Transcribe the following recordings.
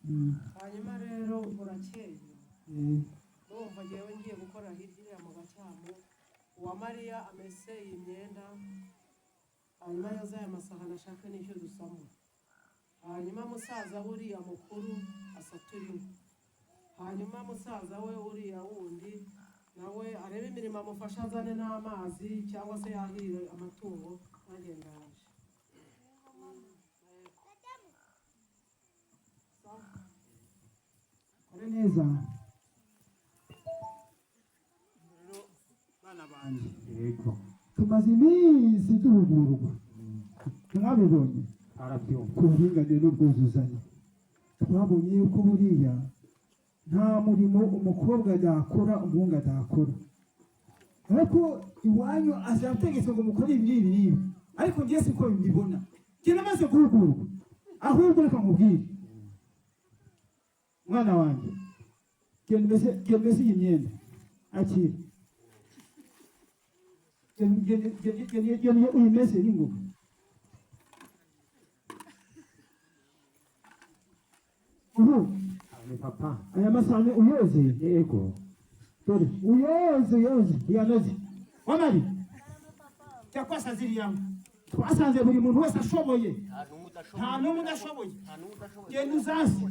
Hanyuma rero burakeye, ndumva ngewe ngiye gukora hirya iriya mu Gacyamu. Uwa Mariya amese iyi myenda, hanyuma yoza aya masahani, ashake n'icyo dusamo. Hanyuma musaza we uriya mukuru asature inkwi, hanyuma musaza we uriya wundi nawe arebe imirimo amufasha, azane n'amazi cyangwa se yahire amatungo. Nanjye ndaje. Kore neza rero bana banjye. Yego. Tumaze iminsi duhugurwa, mwabibonye. Arabyumva. Ku buringanire n'ubwuzuzanye, twabonye yuko buriya nta murimo umukobwa adakora umuhungu adakora. Ariko iwanyu azategetse ngo mukore ibi n'ibi n'ibi, ariko njye siko mbibona. Njye namaze guhugurwa. Ahubwo reka nkubwire, mwana wanjye, genda umese iyi myenda. Akira, genda uyimese n'ingoga. Ubu Ni papa. Aya masahani uyoze. Yego. Dore uyoze, uyoze uyanoze. Wamari cyakwasa ziriya, twasanze buri muntu wese ashoboye, nta n'umwe udashoboye. Genda uzase.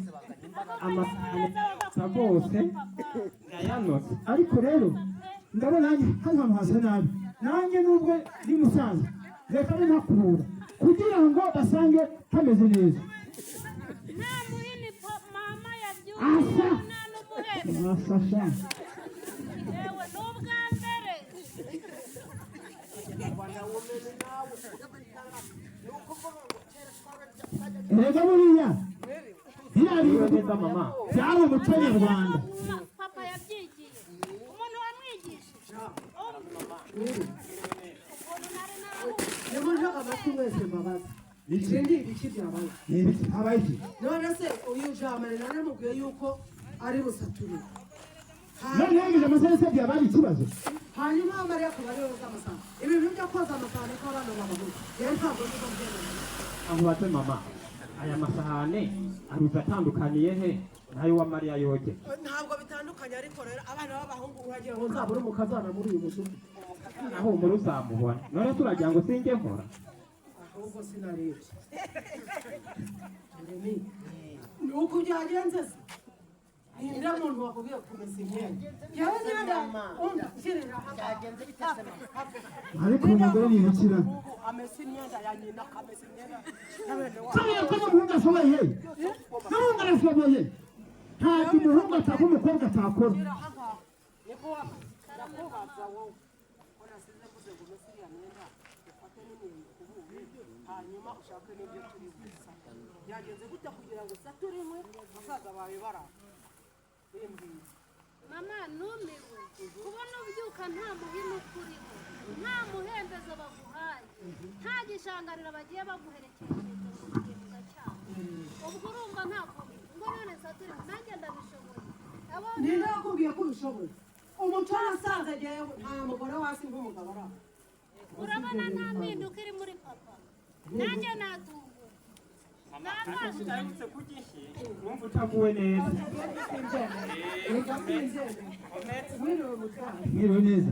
Amasahani asa rwose ndayanoze. Ariko rero ndabona nanjye hano hantu hasa nabi. Nanjye nubwo ndi musaza, reka mbe ntakubura kugira ngo basange hameze neza. Nta muhini mama yabyukiye. Asa. Nta n'umuhembe. Asasha. Yewe, ni ubwa mbere. Erega buriya biriya Niba bintu neza mama. byari umuco nyarwanda. Papa yabyigiye umuntu wamwigishije ukuntu nari narahuye. Nimuntege amatwi mwese mbabaza. Iki? Ibi ni ibiki byabaye? Ni ibiki? Habaye iki? None se uyu Jamari naramubwiye yuko ari busaturire. None yegeje amasaha se byabaye ikibazo? Hanyuma Mariya akaba ariwe woza amasahani. Ibi bintu byo koza amasahani kw'abana b'abahungu, yewe ntabwo niba mbyemera. Amubaze mama, aya masahane aruza atandukaniye he nayo wa Mariya yoge? Ntabwo bitandukanye, ariko rero abana b'abahungu uragira ngo nzabure umukazana muri uyu mudugudu? Aho muri uzamubona. None turagira ngo singe nkora. Ahubwo sinarebye. Jeremy, ni uku byagenze se? Ninde muntu wakubwiye kumesa imyenda? Yewe imyenda umva nshyirira. Ariko uyu mugore ni ibikira. Amesa imyenda ya nyina, akamesa imyenda ya bene wabo. Kubera ko n'umuhungu ashoboye, n'umuhungu arashoboye. Ntabwo umuhungu ataka umukobwa atakora. Shyira ahangaha niko ndakubaza wowe ko nasize mvuze ngo umese iriya myenda, ufate n'imyenda ukubuye, hanyuma ushake n'ibyo turi busa. Byagenze gute kugira ngo usature inkwi basaza bawe barara bimbwiye? Mama, numiwe kubona ubyuka nta muhini ukuriho, nta muhembezo baguhaye, nta gishangarira bagiye baguherekeje ngo ugiye mu Gacyamo. Ubwo urumva nta kuntu ngo none sature nanjye ndabishoboye. Abo Ninde wakubwiye ko ubishoboye? Umuco nasanze jyewe nta mugore wasi nk'umugabo ari aho. Urabona nta mpinduka iri muri papa, nanjye natunguwe n'amaso. Utarutse kugishi wumva utaguwe neza. Reka sinzemere. Mwiriwe mutware. Mwiriwe neza.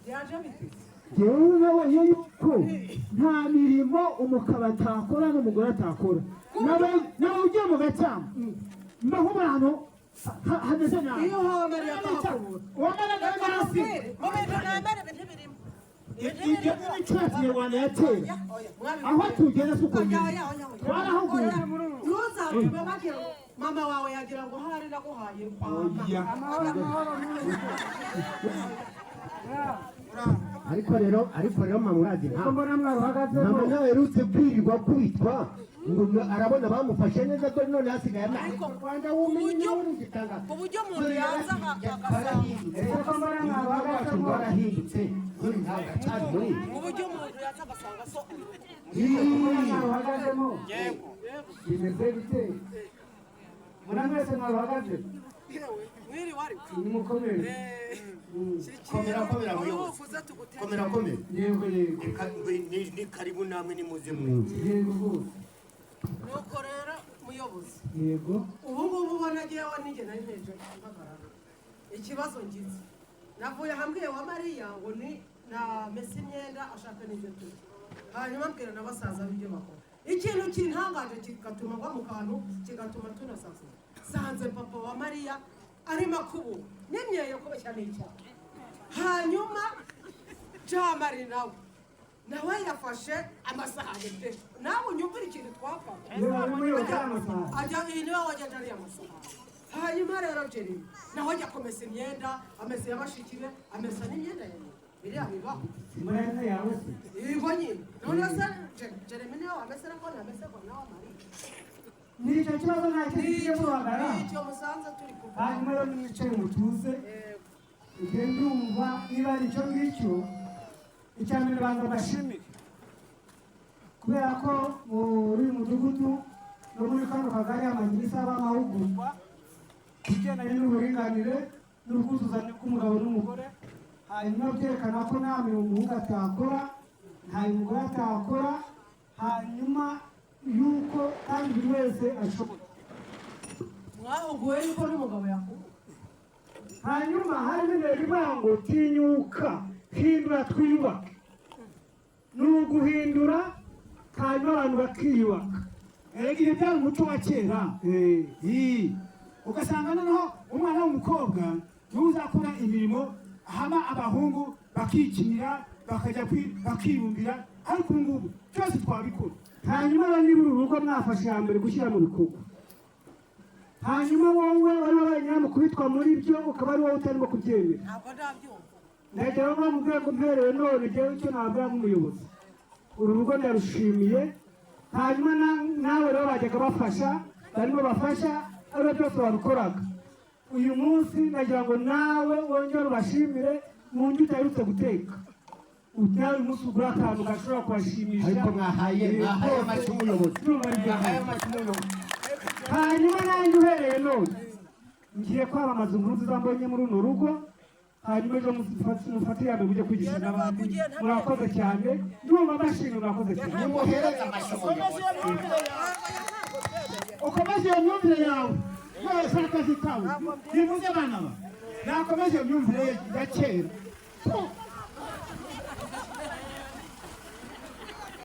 Byaje bite? Jyewe nabonye yuko nta mirimo umugabo atakora n'umugore atakora. Nawe ugiye mu Gacyamo mbaho ahantu hameze nabi. Iyo uhawe Mariya akahakubura. Uwamara nawe hasi. Mu bintu nemera, ibintu birimo. Ibyo ni imico ya kinyarwanda ya kera. Aho tugenda si uko bimeze, twarahuguwe. Ntuzatume bagira ngo mama wawe yagira ngo hari naguhaye. Oya. Ariko rero mama, urazi impamvu mama nawe aherutse kwirirwa kwitwa ngo arabona bamufashe neza, dore none hasigaye Ariko Rwanda wumenye nawe urugitanga. ku buryo umuntu yaza agasanga Warahindutse, warahindutse, dore ntabwo acari muri ku buryo umuntu yaza agasanga so Mwaruhagazemo bimeze bite? Muri mwese mwaruhagaze. Mwiriwe ariko. Nimukomere. Komera, komera muyobozi. Uze tugutere. Komera, komera. Yego, yego. Ni karibu namwe, nimuze mwumve. Yego rwose. Nuko rero muyobozi. Muyobozi, Yego. ubu ngubu ubona ngewe ninjye nari nteje impagarara. Ikibazo ngize, navuye ahambwiye wa Mariya ngo ni namese imyenda, ashaka n'ibyo turya, hanyuma mbwira na basaza b'ibyo bakora. Ikintu kintangaje kigatuma ngwa mu kantu, kigatuma tunasazira, sanze papa wa Mariya arimo akubura n'imyeyo, kubeshya n'icyaha. Hanyuma Jamari nawe yafashe amasahani pe. Nawe unyumvira ikintu twapfaga. Niwe wari uyoboye amasahani. Ajya iyi, niwe wajyaga ariya masahani. Hanyuma rero Jeremy nawe ajya kumesa imyenda, amesa iya bashiki be, amesa n'imyenda ya nyina. Biriya bibaho? Imyenda yawe se? Yego nyine. None se Jeremy niwe wamesera ko namese ko nawe Mariya? Ni icyo kibazo, nta kindi kigiye muhamagara. Nicyo musanze turi kuvuga. Hanyuma rero mwicaye mutuze. Ibyo ndumva niba ari icyo ngicyo, icya mbere banza mbashimire kubera ko muri uyu mudugudu no muri kano kagari amagirisa b'amahugurwa ku bigendanye n'uburinganire n'ubwuzuzanye bw'umugabo n'umugore, hanyuma byerekana ko nta mirimo umuhungu atakora, nta umugore atakora, hanyuma yuko kandi buri wese ashoboye. Mwahuguwe yuko n'umugabo yakubura. Hanyuma harimo intego ivuga ngo tinyuka, hindura, twiyubake. Ni uguhindura, hanyuma abantu bakiyubaka. Erega ibyo byari umuco wa kera. Ii. Ugasanga noneho umwana w'umukobwa niwe uzakora imirimo, hama abahungu bakikinira, bakajya bakibumbira, ariko ubu ngubu byose twabikora. Hanyuma rero niba uru rugo mwafashe iya mbere gushyira mu bikorwa, hanyuma wowe wari wabaye nyiramukubitwa muri byo, ukaba ari wowe utarimo kubyemera. Ntabwo ndabyumva. Ndagira ngo mubwire ko mperewe none njyewe icyo nabwira nk'umuyobozi, uru rugo ndarushimiye. Hanyuma nawe rero bajyaga bafasha, barimo bafasha, aribo byose babikoraga. Uyu munsi ndagira ngo nawe wongere ubashimire mu ndyo udaherutse guteka, nawe uyu munsi ugura akantu gashobora kubashimisha. Ariko mwahaye amashyi umuyobozi. Ndumva ari byo. Mwahaye amashyi umuyobozi. Hanyuma nanjye uhereye none ngiye kwamamaza inkuru nziza mbonye muri runo rugo, hanyuma ejo mufate iya mbere mujye kwigisha n'abandi. Murakoze cyane, ndumva mbashimye, murakoze cyane. Nimuhereze amashyi umuyobozi. Ukomeze iyo myumvire yawe wese, akazi kawe bivuze abana ba nakomeze iyo myumvire ye ya kera.